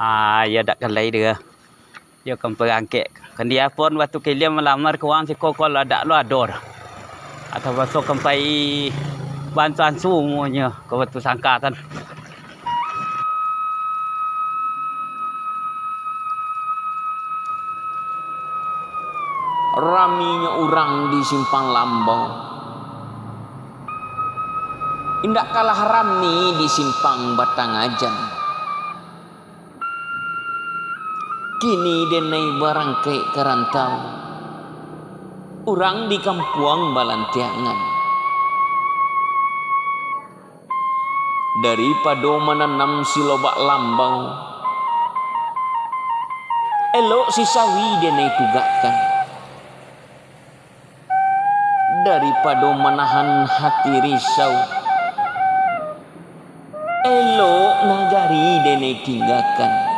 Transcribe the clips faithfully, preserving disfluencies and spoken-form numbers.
Ah, iyo dak kalai deh. Iyo kan parangkek. Kan dia pun waktu kalian malamar ka urang siko, kalau dak lo ado dah. Atau baso kan pai bantuan sumonyo ka waktu sangka kan. Raminyo urang di Simpang Lambau. Indak kalah rami di Simpang Batang Ajan. Kini denai barangkek ka rantau, urang di kampuang balantiangan. Daripado mananam silobak lambau, elok si sawi denai tugakkan. Daripado manahan hati risau, elok nagari denai tinggakan.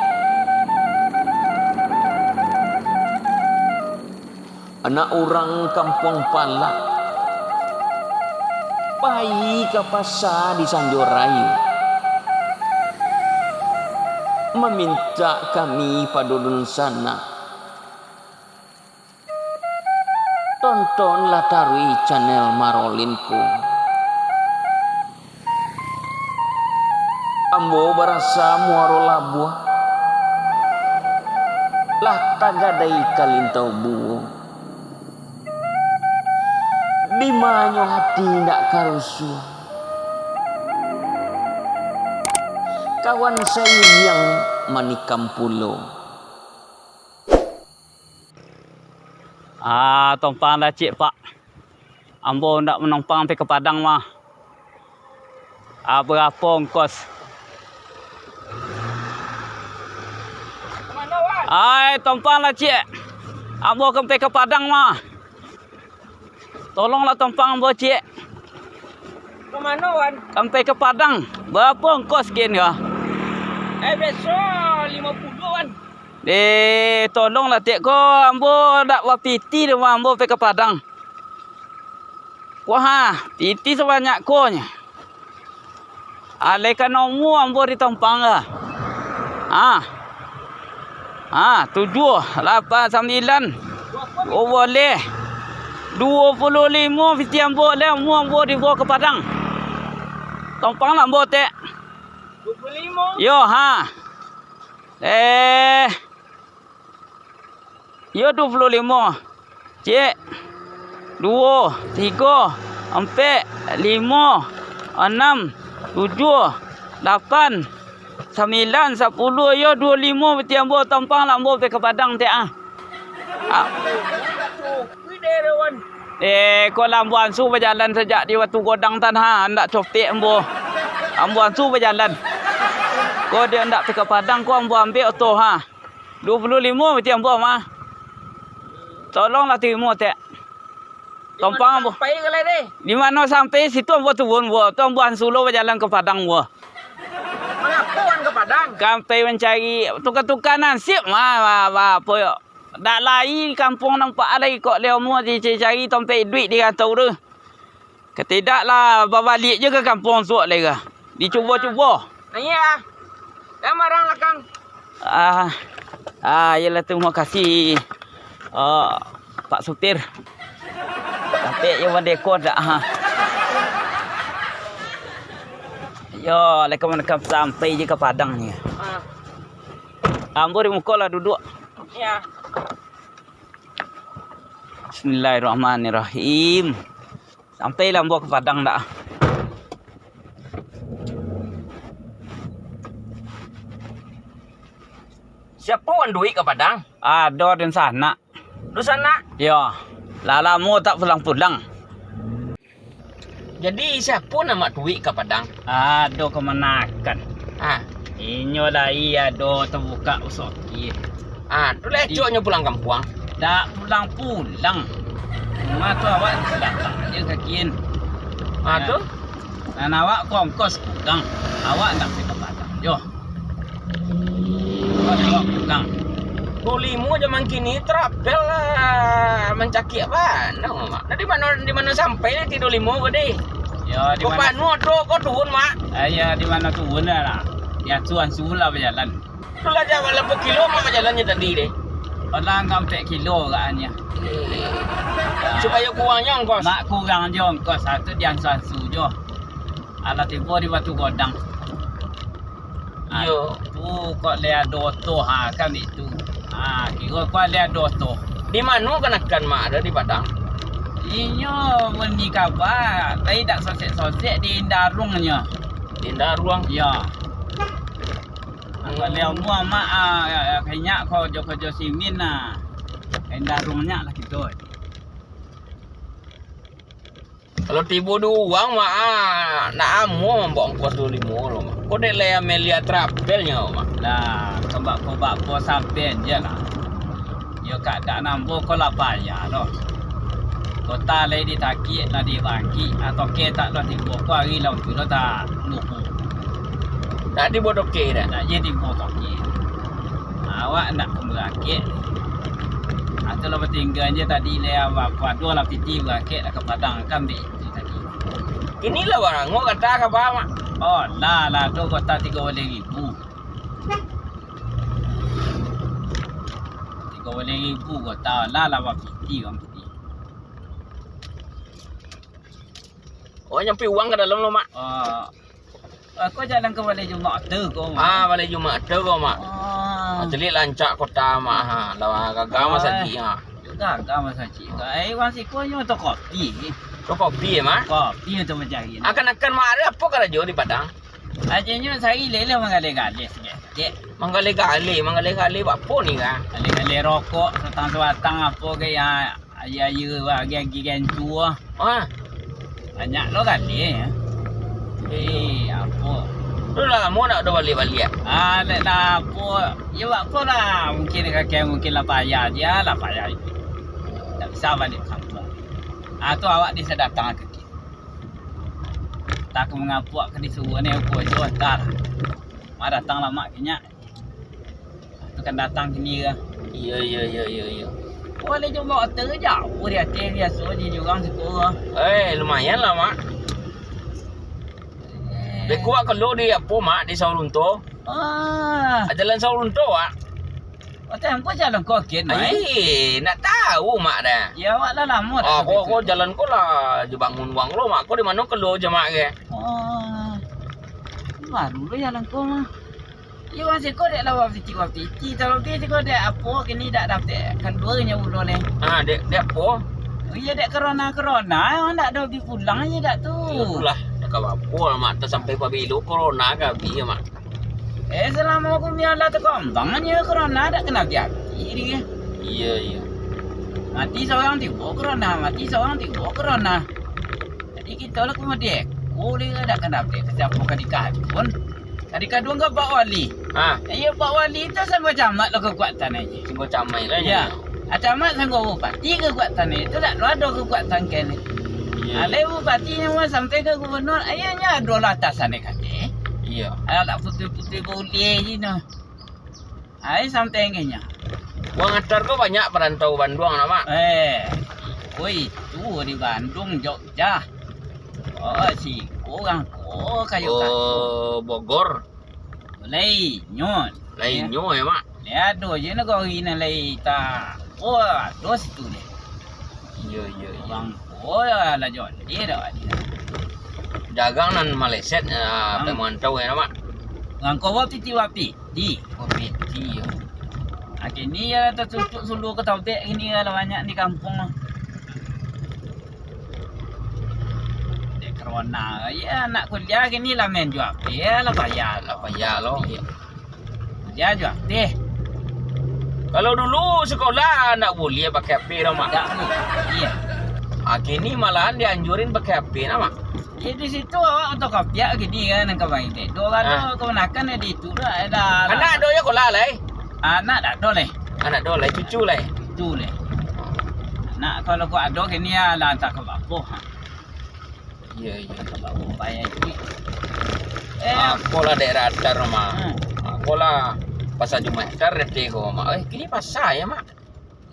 Anak urang Kampuang Palak, pai ka pasa di Sanjo Rayo, mamintak kami pado dunsanak. Tontonlah taruih channel Marolin ko. Ambo barasa muaro labuah, lah tagadai kalintau buo. Dimanyo hati indak karusuah, kawan sairiang manikam pulo. Ah, tompang lah ciek, Pak. Ambo ndak manompang pai ka Padang mah. Ah, barapo ongkos? Ai, tompang lah ciek. Ambo kan pai ka Padang mah. Tolonglah tompang ambo ciek. Ka mano, Wan? Kan pai ka Padang. Barapo ongkos kian ko? Eh, biaso limo puluah, Wan. Eh, tolonglah, Tek, ko ambo dak bapiti doh, ambo pai ka Padang. Wah, piti sabanyak ko nyo. Alai ka nomor ambo di tompang ka. Ha. Ha, tujuah, lapan, sambilan. Oh, boleh. Duo puluah limo piti ambo, lai ambo dibawa ka Padang. Tompanglah ambo, Tek. Duo puluah limo? Yo, ha. Eh. Yo, duo puluah limo. Ciek. Duo, tigo, ampek, limo, anam, tujuah, lapan, sambilan, sapuluah, yo, duo limo piti ambo, tompanglah ambo pai ka Padang, Tek, ah. Ah. Eh, ko lah ambo ansu bajalan sajak di Batu Godang tan, ha, ndak copek ambo. Ambo ansu bajalan. Ko dek ndak pai ka Padang, ko ambo ambek oto, ha. Duo puluah limo piti ambo mah. Tolonglah tarimo, Tek. Tompang ambo. Di mano sampai, situ ambo turun, ambo. Tu ambo ansu lo bajalan ka Padang, ambo. Mangapa wan ka Padang? Kan pai mancari tukar-tukar nasib, mah, mah, mah, apo yo. Dak lai kampuang nampak lai kok leh ambo cari-cari tampek iduik di rantau tu. Katidak lah, babaliak jo ka kampuang suok lai ka. Dicubo-cubo. Naiak ah. Jan marang lakang. Ah, ah, iyolah, tarimo kasih, ah, Pak Supir. Tapi yo mandeko dak, ha. Yo, lai ka manakam sampai je ka Padang ni. Ah. Ambo di muko lah duduak. Ya. Bismillahirrahmanirrahim. Sampai lah ambo ka Padang dak? Siapo wan duduak ka Padang? Ado dunsanak. Dunsanak? Yo, lah lamo tak pulang-pulang. Jadi, siapo nan mak duduak ka Padang? Ado kamanakan. Ah. Inyo lai ado tabukak usaha kian. Ah, tu lah. Di- acoknyo pulang kampuang. Dak pulang-pulang. Cuma tu awak datang je ka kian. Ah, tu? Nan awak ko ongkos kurang. Awak ndak pai ka Padang. Yo. Ongkos awak kurang. Duo limo jaman kini, travel lah mancakiak bana, Mak. Nah, di mano, di mano sampai nanti duo limo ko, deh? Yo, di mano? Ko panu ado, ko turun, Mak. Ah, yo, di mano turun lah, lah. Di ansu-ansu lah bajalan. Tu lah jauah, lah barapo kilo Mak bajalan jo tadi deh? Alah, angka ampek kilo agaknyo. Supayo kurangnyo ongkos. Mak kurang jo ongkos, ha, tu di ansu-ansu jo. Alah tibo di Batu Godang. Ah, iyo. Tu kok lai ado oto, ha, kan itu. Ha, kiro kok lai ado oto. Di mano kanakan Mak ado di Padang? Inyo buni kaba, tapi dak sosek-sosek di Indaruang nyo. Di Indaruang? Iyo. Kok lai amuah Mak, ah, kanyak ko jo-ko jo simin, ah. Indaruang nyak lah kito. Kalau tibo di urang, Mak, ah, nak amuah mambao ongkos duo limo lo, Mak. Ko dek lai Amelia Travel nyo, Mak. Lah, ka bak ko bak ko sampean je lah. Yo, kaadaan ambo ko lah payah lo. Kota lai ditakiak, lah dibangkik, atau ke tak lah tibo ko ari lah untuak lo tak luhu. Tak tibo toke dah. Tak je tibo toke. Awak nak ka barakek. Atau lah batingga je tadi lai, apo ado lah piti barakek lah ka Padang kan dek itu tadi. Kini lah barango kota ka ba, Mak? Oh, lah, lah tu kota tigo baleh ribu. Tigo baleh ribu kota, lah, lah bapiti urang piti. Oh, nyampi urang ka dalam lo, Mak? Oh. Ako jalan ka Balai Jumaat tu ko, Mak. Ah, Balai Jumaat tu ko, Mak. Ah. Ah, caliak rancak kota, Mak, ha. Lah gagah masajik, ha. Gagah masajik. Eh, urang siko nyo tu kopi. Tu kopi, Mak? Kopi tu mancari. Akan-akan Mak ari apo karajo di Padang? Ajenyo sari leleh manggaleh-galeh sikek-sikek. Manggaleh-galeh, manggaleh-galeh baapo ni, kan? Galeh-galeh rokok, satang-satang apo ke, ya. Ayo-ayo, agi-agi gancu ah. Ah. Banyak lo kali, ya. Eh, apo? Tu lah lamo nak ado baliak-baliak? Ah, dek lah, apo? Ya, buat apo lah. Mungkin kakek, mungkin lah payah je, lah payah. Tak bisa balik kampung. Ah, tu awak bisa datang ke kini. Tak ke mangapuak ke disuruh ni, ukur jo, entah lah. Mak datang lah, Mak, kenyak. Tu kan datang kini ka. Iyo, iyo, iyo, iyo, iyo. Wah, lai jo motor jauah di ateh biaso di jurang siko ka. Eh, lumayan lah, Mak. Eh. Beko awak kaluar di apo, Mak, di Saurunto? Ah. Ah, jalan Saurunto, Mak. Oh, tempo jalan ko kin, Mak, eh? Eh, nak tahu, Mak, dah. Ya, awak lah lamo dah. Ah, ko, ko jalan ko lah dibangun wang lo, Mak. Ko di mano kaluar je, Mak, ke? Oh. Baru lo jalan ko, Mak. Iyo, urang siko dek lah bapiti-bapiti, talabiah siko dek apo kini dak dapek kalua nyo bulo ni. Ah, dek, dek apo? Iyo, dek corona-corona, urang dak ado bi pulang je dak tu. Iyo tu lah, dak ka apo lah, Mak, tak sampai pabilo corona ka abih, Mak. Eh, salamo dunia lah takambang nyo corona dak kanai abih-abih dek. Iyo, iyo. Mati surang tibo corona, mati surang tibo corona. Jadi kito lah ka madiak, ko lih dak kanai abih, ka siapo ka dikadun. Tadi kaduang ka Pak Wali. Ha. Iyo, Pak Wali tu sanggo camat lo kakuatan aja. Sanggo camat lah. Ya. Ah, camat sanggo bupati kakuatan itu dak lo ado kakuatan kini. Iya. Alai bupati nyo mah sampai ka gubernur, ayo nyo ado lah atasan dek kate. Iya. Alah putih-putih buliah je nah. Ai sampai nyo. Wang atar ko banyak parantau Bandung nak, Mak? Eh, oi, tu di Bandung, Jogja. Oh, si kurang ko kayo. Oh, Bogor. Lai nyo. Lai nyo, ya, Mak? Lai ado je nagari nan lai ta-, oh, ado situ deh. Iyo, iyo, iyo. Urang ko lah, lah joleh dah. Jarang nan maleset, ah, hmm, pemantau, ya, Mak? Urang ko bapiti-bapiti. Bapiti, ya. Ah, kini ya tatutup sulu ka taubek kini ya lah banyak di kampung lah. Dek corona, ya, anak kuliah kini lah main jual H P, ya, lah payah, lah payah lo. Kuliah jual H P. Kalau dulu sekolah ndak buliah pakai H P doh, Mak. Ndak buliah. Ah, kini malahan dianjurin pakai H P nah, Mak. Ya, di situ awak fotokopiak kini kan, nan ka main dek. Dua orang tu kebanyakan di itu lah, dah. Anak ado ya sekolah lai? Anak dak ado lai. Anak ado lai, cucu lai? Cucu lai. Anak kalau ko ado kini ya lah antah ka bapo. Iya, iya. Antah ka bapo, bayar duit. Eh. Apo lah daerah Atar, Mak. Hmm. Apo lah pasar Jumat Atar, rete ko, Mak. Eh, kini pasar ya, Mak?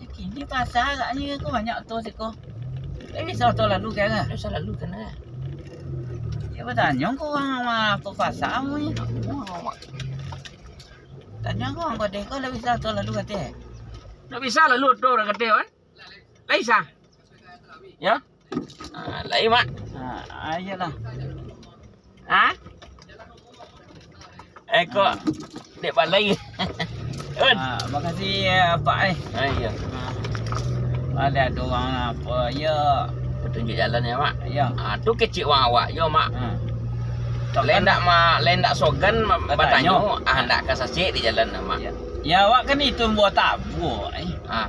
Ya, kini pasar agaknyo ko banyak oto siko. Eh, bisa oto lalu kan? Bisa lalu kan, eh? Cubo tanyo ko urang, urang apo pasamu ni? Tanyo ko urang kodeh ko, lah bisa tu lalu kateh. Lah bisa lalu tu urang kateh, kan? Lah bisa. Yo? Ah, lai, Mak. Ah, iyolah. Ha? Eh, kok dek balai? Un. Ah, makasih, eh, Apak, eh. Ah, iyo. Ah. Ado urang apo, yo. Patunjuak jalan yo, Mak? Iyo. Ah, tu kecek urang awak yo, Mak. Ah. Lai ndak, Mak, lai ndak sogan, Mak, batanyo. Batanyo. Ah, ndak ka sasek di jalan, Mak. Iyo. Yo, awak kan itu buah tabua, eh. Ah.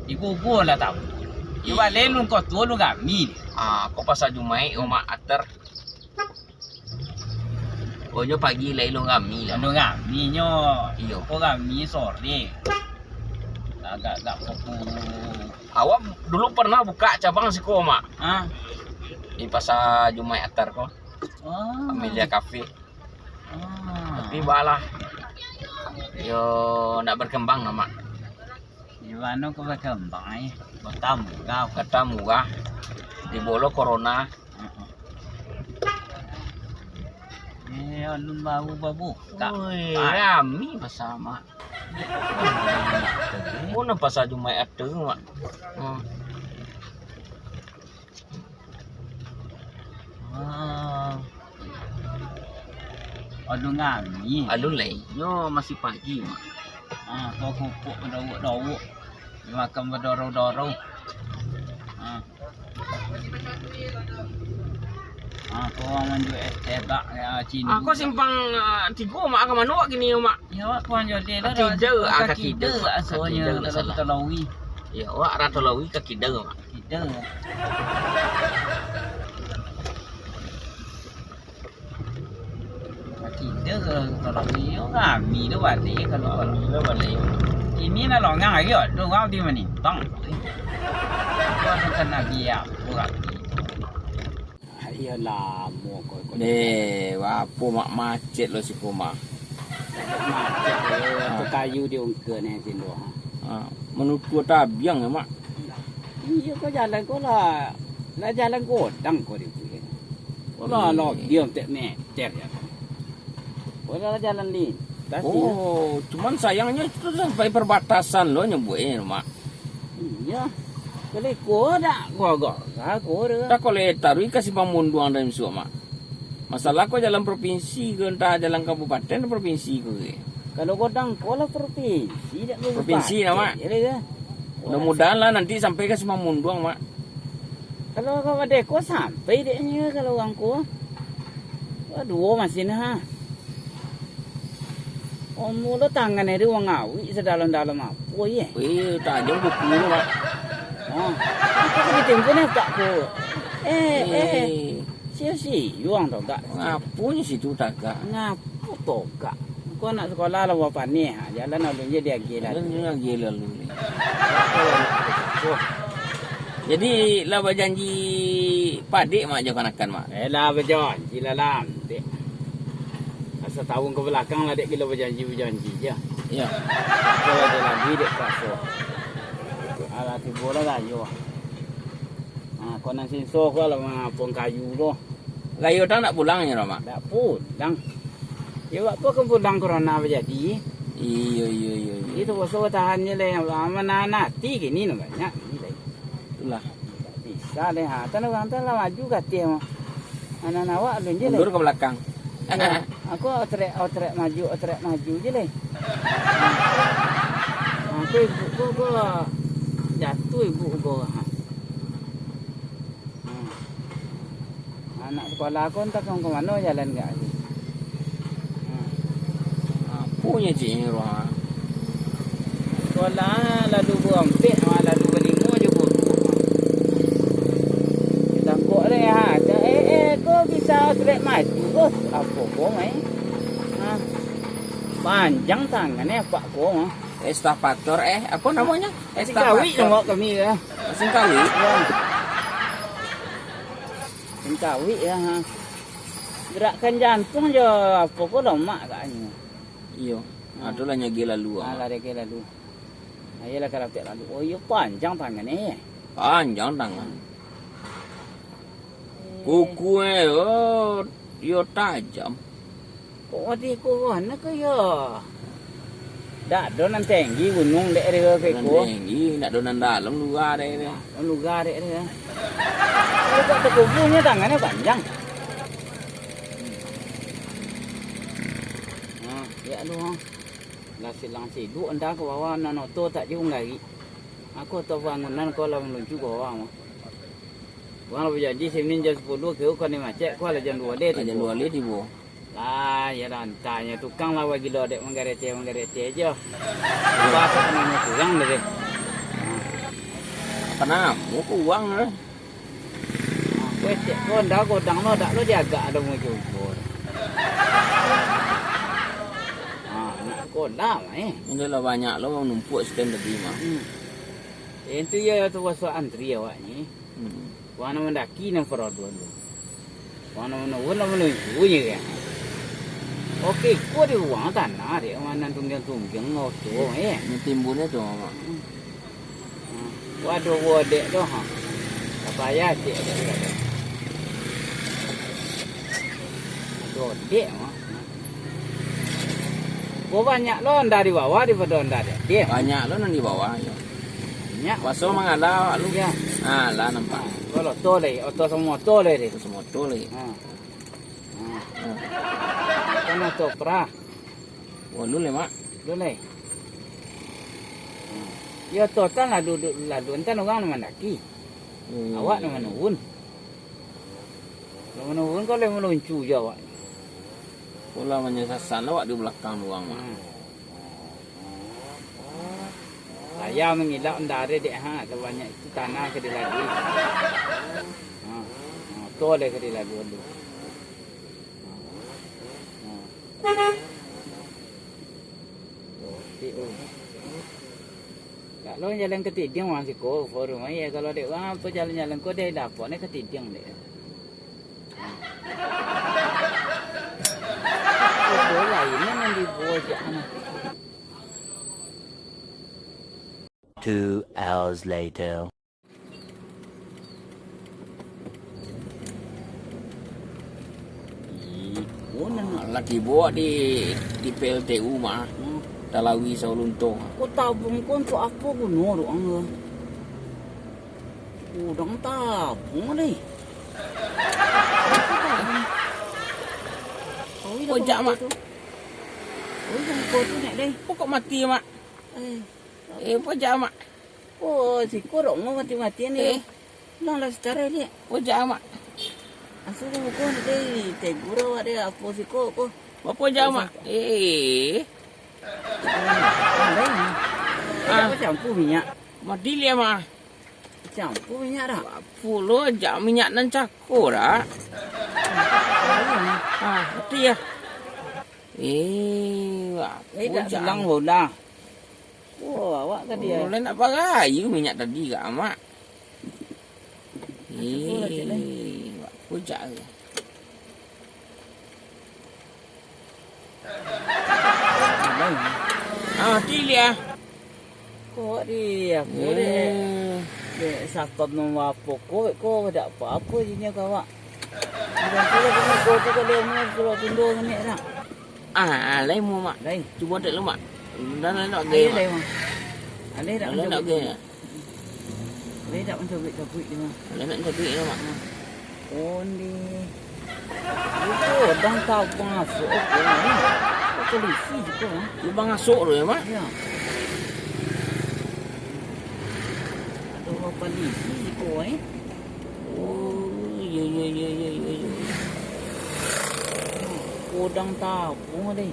Digugur lah tabua. Iyo. Balai lun koto, lun rami. Ah, kok pasal Jumaik, Mak, ater. Oh, nyo pagi lai lun rami lah. Lun rami nyo. Iyo. Ko rami sore. Agak-agak pukul. Awak dulu pernah buka cabang siko, Mak? Ha? Di Pasar Jumaik Atar ko. Oh. Amelia Cafe. Oh. Tapi balah. Yo, ndak berkembang lah, Mak. Di mano ko berkembang, eh? Kota murah. Kota murah. Di bolo corona. Heeh. Eh, alun baru babuka. Oi, rami pasar, Mak. Mano pasar Jumaik Atar, Mak? Hmm. Ah. Alun rami. Alun lai. Nyo masih pagi, Mak. Ah, ko kupuk badauak-dauak. Dimakan badorau-dorau. Ah. Ah, ko urang manjual es teh bak, yo, cindua. Ah, ko simpang, ah, tigo, Mak, ka mano awak kini, Mak? Yo, awak kurang joleh lah. Ka kida, ah, ka kida, Mak. Ka kida, kalau salah. Yo, awak arah Talawi ka kida, Mak. Kida. Kida kalau, kalau iyo rami tu balik kalau, kalau. Rami tu balik. Ini lah longang lagi, oh. Tu urang di Manimpang. Kau tu kan lagi ya, urang. Iyo lamo ko, ko. Eh, apo, Mak, macet lo siko, Mak. Macet lo, tu kayu diungkek ni sindo. Ah, manutuak tabiang yo, Mak. Iyo, ko jalan ko lah, lah jalan godang ko di siko. Ko lah, hmm, labiah untuak meter yo. Ko lah jalan lintas. Oh, cuman sayangnyo itu sampai perbatasan lo nyebuiknyo, Mak. Iyo. Kalau iko dak gagah, gagah tu. Dak, kalau taruih ka Simpang Munduang dari misuak, Mak. Masalah ko jalan provinsi ko, antah jalan kabupaten provinsi ko ke? Kalau godang ko lah provinsi, dak kabupaten. Provinsi lah, Mak. Iyo lah. Mudah-mudahan lah nanti sampai ka Simpang Munduang, Mak. Kalau ka Wadeko sampai dek nyo kalau urang ko. Wah, duo masin ha. Omu lo tangan eri urang awik sadalam-dalam apo ye? Weh, tajam kuku lo, Mak. Oh, aku ka ditimpu ni tak ko. Eh, eh. Eh. Sio-sio ang togak. Ngapunyo situ tagak? Ngapu togak? Ko anak sekolah lah bapaneh, ha, jalan alun je diagiah lalu. Alun je diagiah lalu ni. Jadi, lah bajanji padek, Mak, jo kanakan, Mak? Eh, lah bajanji lah, Lam, dek. Satahun ka balakang lah, dek, gilo bajanji-bajanji je. Iyo. Kalau ado lagi, dek, kaso. Alah, tibo lah rayo. Ha, ko nan sinso ko lah, ma-, pun kayu ko. Rayo tang nak pulang nyo, Mak? Dak pulang. Yo, bak apo ka pulang, korona bajadi? Iyo, iyo, iyo, iyo. Jadi, tapaso batahan je lai. Manahan ati kini no banyak. Itulah. Dak bisa lai. Ha, tan urang tan lah maju ka ateh, Mak. Anak-anak awak alun je lai. Mundur ka balakang. Iyo. Aku otrek, otrek maju, otrek maju je lai. Ha. Aku ibu ko, ko jatuah ibu ko. Ha. Hmm. Anak sekolah ko antah ka mano jalan gak. Hmm. Apo nyo cik ni ruang? Sekolah lalu barompek, lalu balimo jo guru. Tangkok deh, ha. Eh, eh, ko bisa trek maju, ko. Apo ko, mai? Ha. Panjang tangan ni apak ko, ha. Eskavator, eh, apo namonyo? Eskavator. Singkawik namo kami, ya. Singkawik? Ya. Singkawik, ya, ha. Gerakan jantung jo apo ko lomak agaknyo. Iyo. Ha. Ado lah nyo agiah lalu, ha. Alah, agiah lalu. Ayolah, karapek lalu. Oh, iyo, panjang tangan, eh. Panjang tangan. Kuku, eh, oh. Iyo tajam. Kok mati ko, wah, nak ka iyo? Dak ado nan tinggi gunuang dek area ka iko. Nan tinggi, dak ado nan dalam lua dek area. Dalam lua dek area. Kok tak takubunyo tangannyo panjang. Nah, iyo tu, ha. Lah silang siduk enda ka bawah, nan oto tak juo garik. Ako oto bangunan ko lah maluncu ka bawah mah. Urang lah bajanji simin jam sapuluah, kiro ko ni macet, ko lah jam duo baleh tibo. Jam duo baleh tibo. Lah, iyo lah, antanyo tukang lah bagilo dek manggareteh-manggareteh jo. Baa kok namo kurang tadi? Apo namo kurang lah? Weh, cek ko ndak godang lo, dak lo diagak ado muncul. Ah, nak sekolah mah, eh. Ini lah banyak lo manumpuak stand tadi mah. Hmm. Itu yo terpakso antri awak ni. Hmm. Wah, nak mandaki nan paraduan tu. Wah, nak manurun, nak manunjuak je kan. Oke, ko di ruang tanah dek, mana tunggang-tunggang oto, eh. Ini timbunnya tu, Mak. Hmm. Hmm. Waduh, bodek tu, ha. Tak payah cek dek. Bodek, ha. Ko banyak lo onda di bawah daripado onda di ateh. Banyak lo nan di bawah, yo. Banyak. Kuaso mangala awak lu. Iyo. Ah, lah nampak. Ko oto lai, oto samo oto lai deh. Oto samo oto lai. Ha. Ha. Ha. Kan oto pra. Oh, lu lai, Mak. Lu lai. Ha. Yo, oto tan lalu, lalu, antan urang nan mandaki. Hmm. Awak nan manurun. Lah manurun ko lah maluncu jo awak. Ko lah manyasasan awak di balakang urang, Mak. Hmm. Payah mangilak ndak ado dek, ha, sabanyak itu tanah ka dilalui. Ha, ha, oto lah ka dilalui dulu. Ha, ha. Oke, tu. Kalau jalan katidiang mah siko, forum aia. Kalau dek urang apo jalan-jalan ko dek dapek ni katidiang dek. Apo lain nan dibojak mah. Two hours later. Iko nan lah tibo di, di P L T U mah. Hmm. Talawi Saulunto. Ko tabung ko untuak apo guno tu, ang? Udang tabung ni. Oi, dah. Pojak, Mak. Oi, dah buka tu, Nek, deh. Pokok mati, Mak. Eh. Eh, pojak, Mak. Oh, siko dok mati-mati ni. Eh. Nang lah secara ni. Pojak, Mak. Asal dah buka ni, deh. Tegur awak deh, apo siko ko. Apo pojak, Mak? Eh. Ah. Dah campur minyak. Mati liak, Mak. Campur minyak dah. Apo lo, jak minyak nan cako dah. Ah, mati ya. Eh, wah, eh, dak silang bola. Oh, awak tadi ya. Mulai nak barayu minyak tadi kak amak. Eh, wah, kujak. Ah, mati liak. Kok di, apo dek? Hmm. Dek sakam nang apo ko, ko dak apo-apo jinyo ka awak. Dah pulo kami ko tu ka demo, pulo tundo ngini dah. Ah, ah, lai mu, Mak. Lai. Cubo dek lu, Mak. Dah lai nak. Ayo, gai, Mak. Lai, Mak. Alai dak. Lai nak mancabik-cabik dia, Mak. Alai nak mancabik dia, Mak. Onde. Itu orang tahu pengasuh apa ni? Polisi juga, ha? Dia pengasuh tu ya, Mak? Ya. Ada orang polisi juga, eh? Oh, ya, ya, ya, ya, ya, ya. Kodang tabung deh.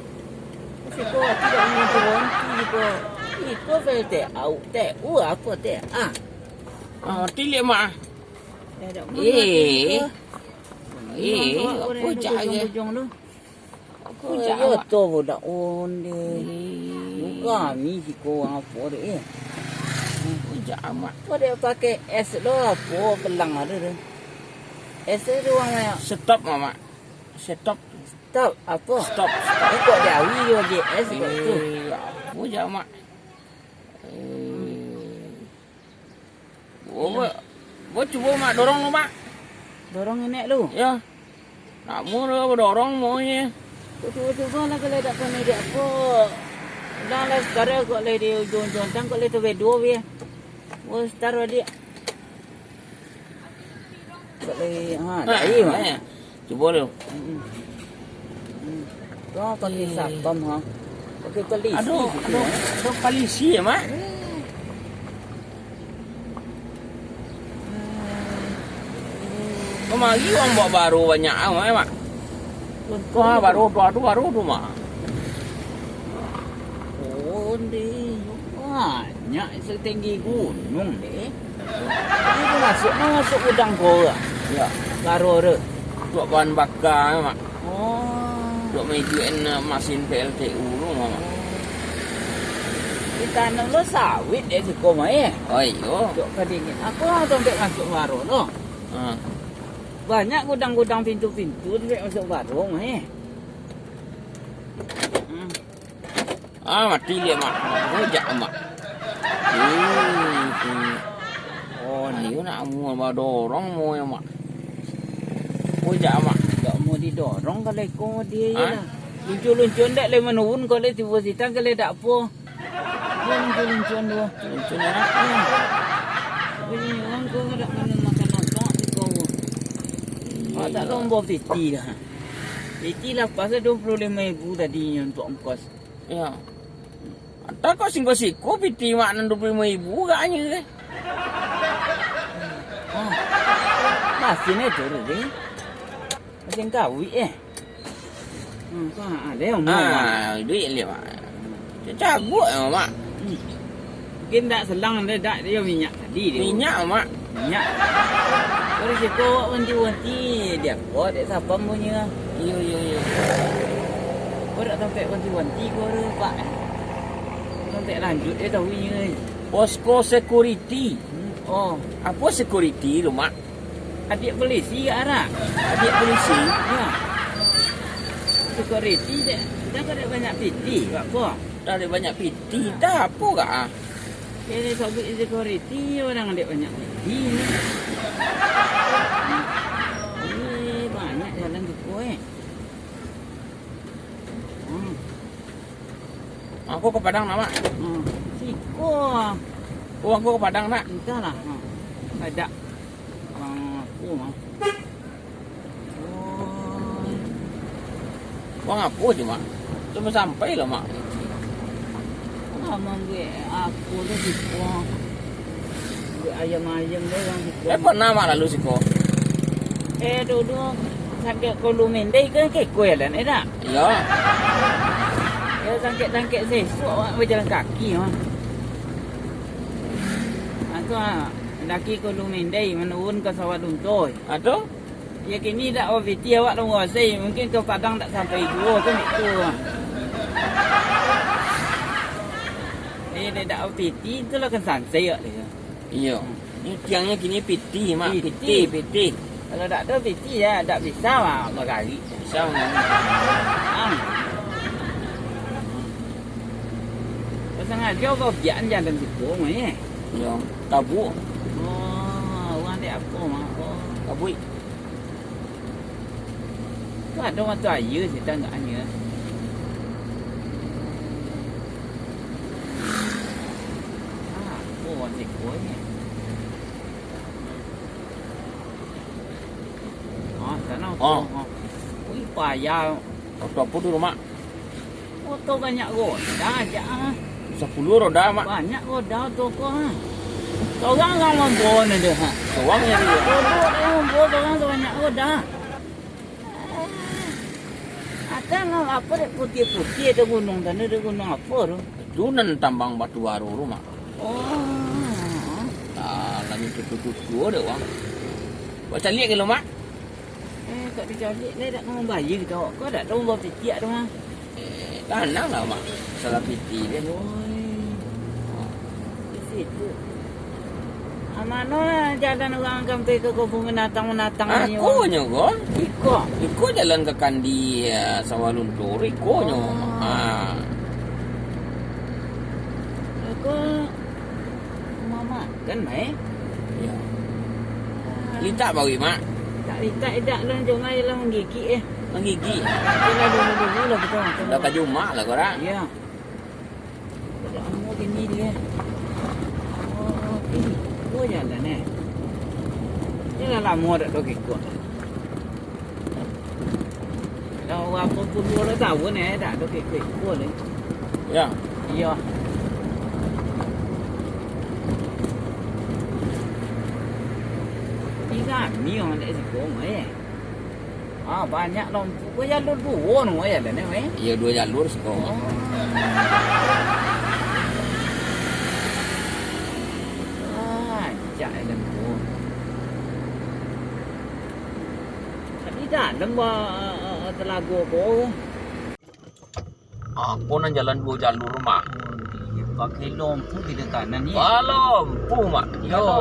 Siko tidak mengonti-onti ko. Iko P L T A, T U apa T A? Ah, tilik, Mak. Eh, dak mengerti ko. Eh, apa cak je? Bujung-bujung tu. Apa cak, Mak? Yo, tu budak onde. Eh. Bukan ni siko apo dek, eh. Apa cak, Mak? Ko dek pakai es lo, apo pelang ada tu. Es tu urang banyak. Stop, Mak. Stop. Stop, apo? Stop, stop. Eh, kok diawi jo J S kok tu? Eh, apo je, Mak? Eh. Bo, bo, bo cubo, Mak, dorong lu, Mak. Dorong nenek lu? Ya. Nak murah badorong maunya. Cubo-cubo lah kalau dak pandai di apo. Dah lah, sekarang kok lah di ujung-ujung tang kok lah tu bedo be. Oh, setar balik. Kok lah, ha, dah, iya, Mak. Cubo lu. Hmm. Kau pakai sapam, ha? Pakai pelisi. Aduh, gitu, aduh, ya? Aduh, pelisi ya, Mak? Kamari urang buek baro banyak amat, Mak. Wah, baro tu, aduh, baro tu, Mak. Oh, ndeh. Banyak satinggi gunuang, ndeh. Ini masuak, masuak gudang ko, ah. Ya. Baro tu. Untuak bahan baka, Mak. Oh. Untuak maiduikan, eh, masin P L T U tu, Mak. Ditanam lo sawit dek siko mah, eh. Oh, iyo. Dek kadingin. Aku lah sampai masuk baro tu. Ha. Banyak gudang-gudang pintu-pintu sampai masuk baro mah, eh. Hmm. Ah, mati liak, Mak. Rujak, Mak. Hmm, hmm. Oh, ayo nak mua badorong mua, Mak. Rujak, Mak. Dak mau didorong kalau iko dia je lah. Luncun-luncun dak lai manurun kalau tibo sitan kalau dak apo. Dia luncun-luncun tu. Luncun, ya, Mak. Hmm. Tapi ni orang ko dak makan makan nonton di ko. Mak tak lomba piti dah. Piti lah pas dua puluh lima ribu tadi untuk ongkos. Ya. Antah kok singko-singko piti mak nan dua puluh limo ribu agaknyo tu. Ah. Masin itu tadi. Masin kawik, eh. Hmm, kau ada yang mau, Mak? Ah, duit liak, Mak. Caguak ya, Mak. Hmm. Mungkin dak selang, dak, dak dia minyak tadi dia. Minyak, Mak. Minyak. Kau risiko awak wanti-wanti, dia kau dek sapam punyo. Iyo, iyo, iyo. Kau dak sampai wanti-wanti kau tu, Pak. Sampai lanjut dia tahu inyo. Posko security. Hmm, oh. Apo security tu, Mak? Adiak polisi ka arak? Adiak polisi? Ya. Security dek, dah kada banyak piti, Pak, ko? Dah ada banyak piti, dah apo ka? Kini sabuik security, orang dek banyak piti ni. Ini banyak jalan tu, eh. Hmm. Angku ka Padang nak, Mak? Hmm. Siko. Oh, angku ka Padang nak? Entahlah. Hmm. Ada. Bang aku, Mak. Oh. Bang aku je, Mak. Cuma sampai lah, Mak. Lama gue aku tu siko. Ayam-ayam deh, Bang, siko. Eh, pernah, Mak, lalu siko? Eh, dulu sampai Kolomendai kan keko jalan, eh, tak? Iyo. Ya, sangkek-sangkek sesok awak bajalan kaki, ha. Ha, tu, ha, daki Kolomendai manurun ka Sawah Lunto. Ha, tu? Ya, kini dak bapiti awak lah manguasai, mungkin ka Padang dak sampai juo tu, mak tu. Eh, dak, dak bapiti, tu lah kan sansai awak tu. Iyo. Ni tiangnyo kini piti, Mak. Piti. Piti, piti. Kalau dak ado piti, ya, dak bisa, Mak, bagarik. Bisa, Mak. Ah. Pasangajo kau biak jalan situ, Mak, eh? Iyo, tabuak. Oh, urang dek apo, Mak? Oh. Tabuak. Tu ado mata aia situ agaknyo. Ah, apo urang siko ni? Ah, sana. Oh. Oh. Ui, payah. Oto apo tu, Mak? Oto banyak roda aja, ah. Sapuluah roda, Mak. Banyak roda oto ko, ah. Sorang urang mambaonyo tu, ha. Sorang je dia. Duduk dia mambaonyo sorang sabanyak roda. Atau apo dek putiah-putiah tu gunung tadi, dek gunung apo tu? Tu nan tambang batu baru tu, Mak. Oh. Ah, lagi tutu-tutu dek urang. Buek caliak ke lu, Mak? Eh, kok dicaliak lai dak ka mambayia kito. Kau dak tahu mambawa pitiak tu, ha? Eh, tanang lah, Mak. Masalah piti deh. Oi. Di situ. Ah, mano lah jalan urang sampai ka kebun binatang-binatang ni, Mak? Ikonyo ko. Iko? Iko jalan ka Kandi, ya, Sawah Luntur, ikonyo, Mak. Oh. Ah. Iko rumah makan, Mak, eh? Ya. Ah. Litak bawi, Mak. Tak litak idak lah, cuma ialah manggigik, eh. Manggigik? Yalah, dulu-dulu lah kita makan. Dah ka Jumaat lah korang. Iyo. Dah lamo kini dia. Oh, ini. Oh, jalan, eh. Yalah, lamo dak ado kikok. Dah berapa puluah tahun, eh, dak ado kikok-kikok lagi. Yo. Iyo. Ni rami urang dek siko, eh. Ah, banyak lampu. Ko jalur duo no, eh, jalan, eh, weh? Iyo, duo jalur siko. Oh. Ah, rancak jalan ko. Tapi dalam ba, telago ko. Apo nan jalan duo jalur, Mak? Oh, di, pakai lompu kiri kanan ni. Ah, lompu, Mak. Yo. Kalau,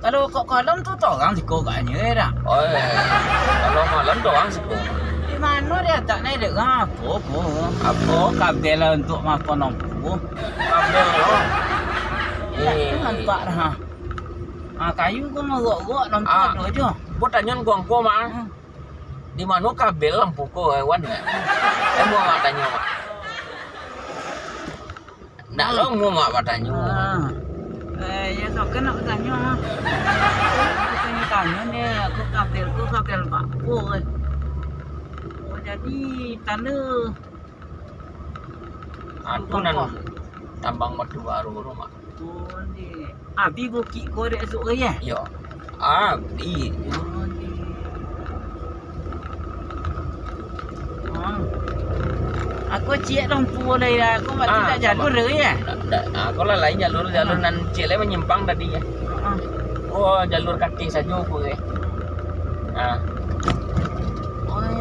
kalau kok kalam tu torang siko agaknyo, eh, dak? Oh, eh. Kalau malam torang siko. Di mano dia tak naik dek apo ko? Apo? Kabel lah untuk makan lompu. Kabel lo. Dak Eh. nampak dah. Ah, kayu ko ngorok-ngorok lompu Ah. ado jo. Bo tanyo ko angko, Mak. Hmm. Di mano kabel lampu ko, eh, wan, eh? Eh, mau awak tanyo, Mak? Ndak lo, mau awak tanyo. Ah. Eh, ya, sokan nak batanyo, ah. Aku tanyo-tanyo ni, aku kabel ko kabel bako, eh. Oh, jadi tanda Ah, tu nan tambang batu baru tu, Mak. Oh, ni. Abi bukik ko dek esok ko, ya? Yo. Abi. Oh, ni. Ah. Aku ciek lampu lai lah. Aku waktu Ah, tak jalur tu, ya? Tak, tak. Ah, aku lah lain jalur, jalur Ah. nan ciek lai manyimpang tadi, ya. Ah. Oh, jalur katik sajo aku, eh. Ah. Oi.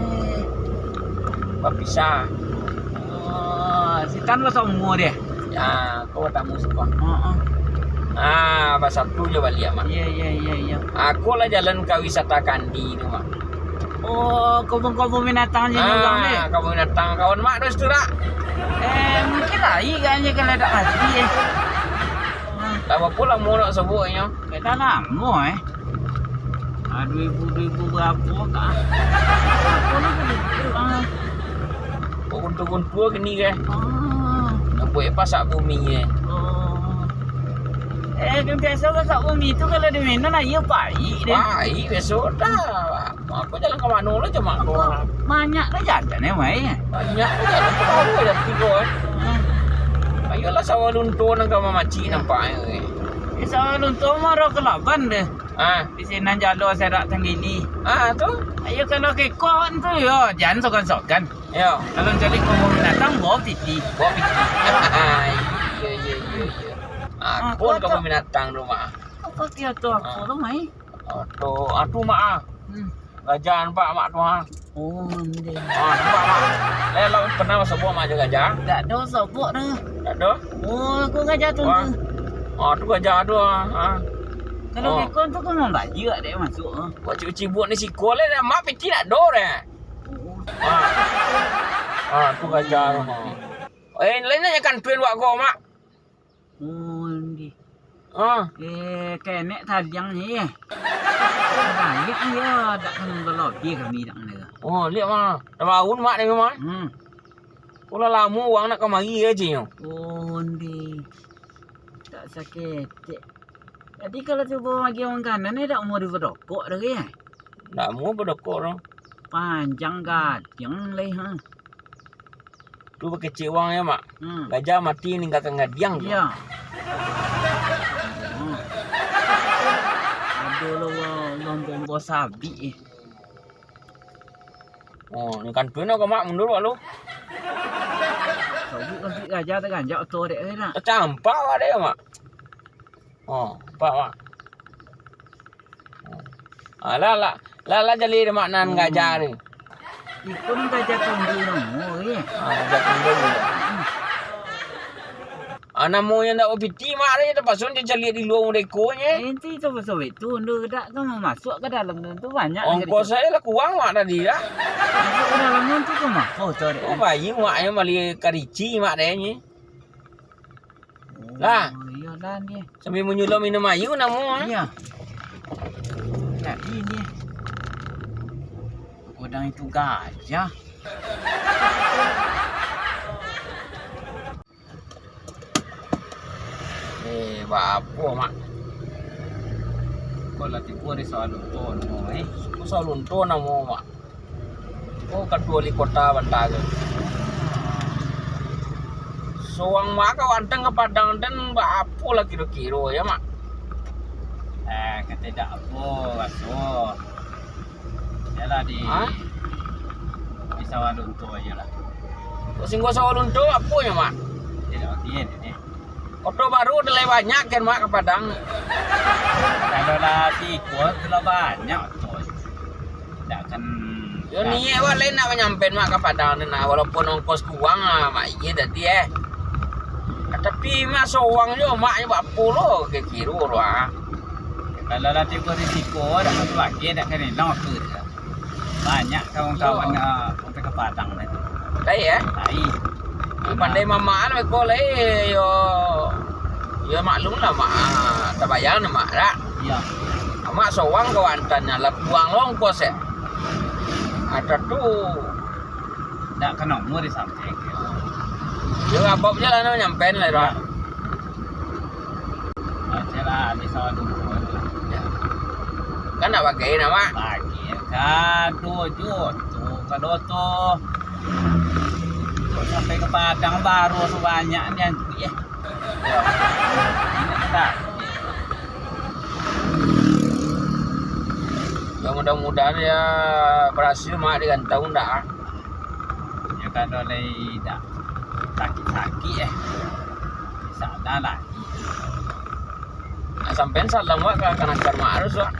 Bapisah. Oh, sitan basamo dia. Ah, kau tamu siko. Heeh. Ah, basatu jo baliak, Mak. Iya, iya, iya, iya. Aku lah jalan ka wisata Kandi tu, Mak. Oh, kebun-kebun binatang je orang ni. Ah, kebun binatang kawan Mak tu situ dak? Eh, mungkin lai agaknyo kalau dak mati, eh. Lah, bapo lamo nak sabuiknyo? Dah lamo, eh. Ah, dua ribu, dua ribu berapo kah? Apo lah tadi tu, ah. Kok guntur-guntur kini, eh? Ah. Nak buek pasak bumi, eh? Oh. Eh, kan biaso pasak bumi tu kalau diminum aia paik deh. Paik, biaso dah. Aku jalan ka mano lah, cuma Apa? Banyak lah jalan, eh, mai. Banyak lah jalan, ka bawah dah tigo, eh. Hmm. Ayolah, sawah lunto nan ka mamacik nampak, eh. Eh, sawah lunto mah roh kalaban deh. Ah. Di sinan jalo serak tanggili. Ah, tu? Ayo, kalau kekok tu, yo, jan sogan-sogan. Yo. Kalau cari kebun binatang, bawa piti. Bawa piti. Yo. Iya, iya, iya, iya. Ah, Ah, kebun kau binatang tu, Mak. Apa kira tu, apa Ah. tu, mai? Ah, tu, ah, tu, Mak, ah. Hmm. Gajah nampak, Mak, tu, ah. Oh, ndeh. Ah, nampak, Mak. Eh, lah pernah basobok, Mak, jo gajah? Tak ada sobok dah. Tak ada? Oh, aku gajah tu Wah. tu. Ah, tu gajah tu, ah. Ah. Kalau Oh. beko tu kan mambayar dek masuk, ah. Buat cibuk-cibuk ni siko lah, Mak, piti tak ada deh. Oh. Ah. Ah, tu gajah tu, ah. Eh, lain nak ikan tuin buat kau, Mak. Oh, ndeh. Ah. Eh, kenek taliang ni, eh. Banyak yo, dak kan balobi kami dak ngana. Oh, liek mah. Dah baun mak ni mah. Hmm. Ulah lamo urang nak kamari aje nyo. Oh, ndeh. Tak saketek. Jadi kalau cubo magi urang kanan ni dak mau dipodokok dah, eh? Ndak amuah badokok tu. Panjang gadiang lai, ha. Tu bakecek urang yo, Mak. Hmm. Gajah mati ninggakan gadiang tu. Iyo. Hmm. Ado lo urang, urang bombo sabik, eh. Oh, ni kantuin ko, Mak, mundur, Mak, lu. Sabik, sabik gajah taganjak oto dek, eh, nak. Tacampak awak dek, Mak. Oh, nampak, Mak. Ah, lah, lah. Lah, lah, jali dek mak nan Hmm. gajah tu. Iko nan gajah tunggu namo, eh. Ah, gajah tunggu. Ah, namonyo ndak bapiti, Mak, deh, terpakso dicaliak di lua mudah iko nye. Eh, enti terpakso itu, ndak kan masuk ke dalam tu, tu banyak Ongkos lagi tu. Saya lah kurang, Mak, tadi, dah. Masuk ke dalam tu, tu mah. Oh, sorry. Oh, bayi, Mak, yang bali karici, Mak, deh, nye. Lah. Oh, iyolah ni. Sambil manyulam minum air namo, ah. Iya. Jadi ni. Yang itu gajah. Eh, baapo, Mak? Ko lah tibo di Sawah Lunto namo, eh. Ko Sawah Lunto namo, Mak? Ko kantua wali kota banta ko. Surang Mak ka Banten ka Padang den baapo lah kiro-kiro, yo, Mak? Eh, katidak apo, raso. Yalah, di, ha? Di Sawah Lunto ajo lah. Kok singgo Sawah Lunto, aponyo, Mak? Tidak, oke, ini. Oto baru ado lai banyak kan, Mak, ka Padang? Kalau lah siko, tu lah banyak oto. Tidak kan. Yo, niat awak lai nak manyampaikan, Mak, ka Padang tu, nah, walaupun ongkos kurang, ah, Mak, iyo tadi, eh. Tapi, Mak, surang jo, Mak, nyo baapo lo, kiro-kiro lo, ah. Kalau lah tibo risiko, dak ado lagi, dak kan ilang waktu tu. Banyak kawan-kawan, ah, sampai ka Padang tadi. Lai, eh? Lai. Ih, pandai mamak lah beko lai, yo. Yo maklum lah, Mak. Ah, tabayang lah, Mak, dak? Iyo. Mak surang ka Banten, lah buang lo ongkos, eh. Ado tu. Dak ka nomor di samping. Yo, abab je lah, nak nyampein lah, dah. Aja lah, di Sawah Lunto tu. Yo. Kan nak bagi nama? Bagi ka duo juta, ka duo tu. Untuk sampai ka Padang baru tu banyak nian duit, eh. Yo. Ini kita. Yo, mudah-mudahan yo berhasil, Mak, di rantau ndak, ah. Yo, kalau lai dak sakik-sakik, eh. Salah lah. Nak sampein salam wak ka kanakan Mak Arus, wak.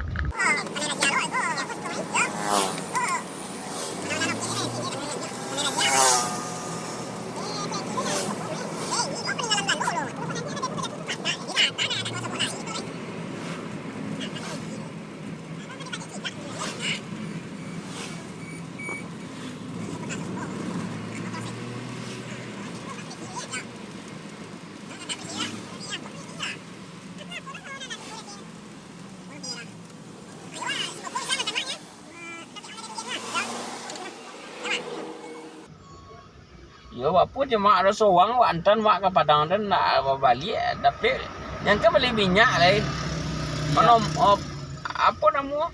Yo, apo je, Mak, ado surang, wak antan, Mak, ka Padang tu, nak babaliak, dapek, nan ka bali minyak lai. Iyo. Manom-, op-, apo namo?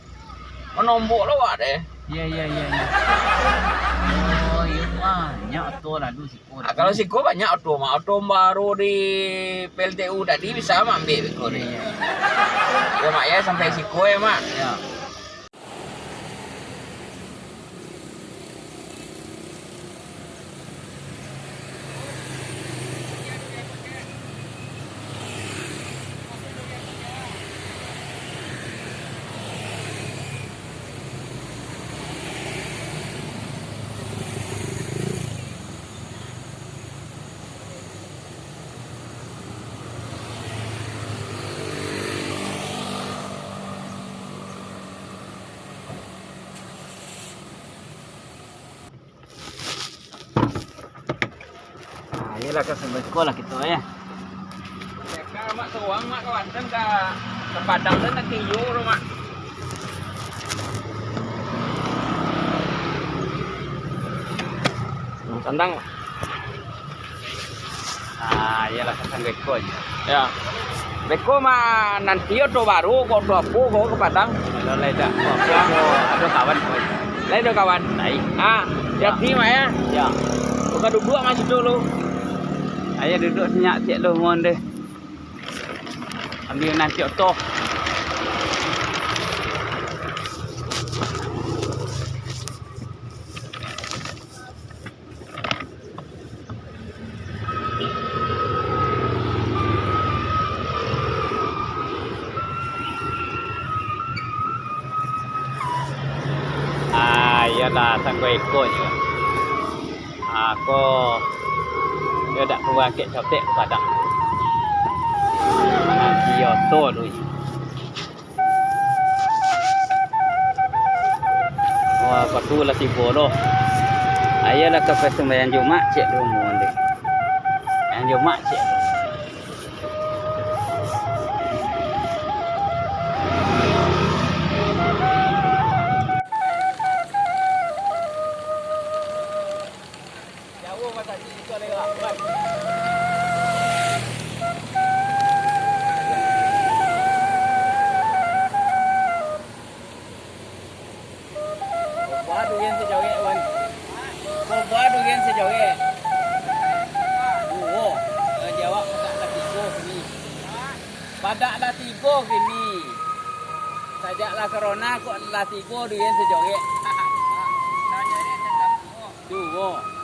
Manombok lo wak deh. Iyo, iyo, iyo, iyo. Oh, iyo, banyak oto lalu siko. Ah, kalau siko banyak oto, Mak. Oto baru di P L T U tadi bisa, Mak, ambiak beko deh. Iyo, iyo. Yo, Mak, yo, sampai siko yo, Mak. Iyo. Ah, iyolah, ka Assalamualaikum lah kito, yo. Ka Mak Suang, Mak, ka Banten, ka, ka Padang, dan ka Kiyo tu, Mak. Sandang, Mak. Ah, iyolah, pasang beko aja. Yo. Beko mah nanti oto baru, ko oto apo, ko ka Padang. Kalau lai dak, ko apo, ko ado kawan, ko. Lai ado kawan? Lai. Ah, yo. Jadi, Mak, yo. Yo. Buka duduk, Mak, situ lu. Ayo duduk senyap, cek lu, mohon deh. Ambil nanti oto. Ah, iyolah, sangko iko nyo. Ah, ko, iyo dak ka barangkek capek ka Padang. Mananti oto dulu. Wah, patu lah tibo doh. Ayolah ka sumbayang Jumaik, cek dulu, mohon deh. Sumbayang Jumaik, cek. Sajorek, wan. Kok baa durian sajorek? Duo. Jawab, padak lah tigo kini. Padak lah tigo kini. Sajak lah corona, kok lah tigo durian sajorek? Duo.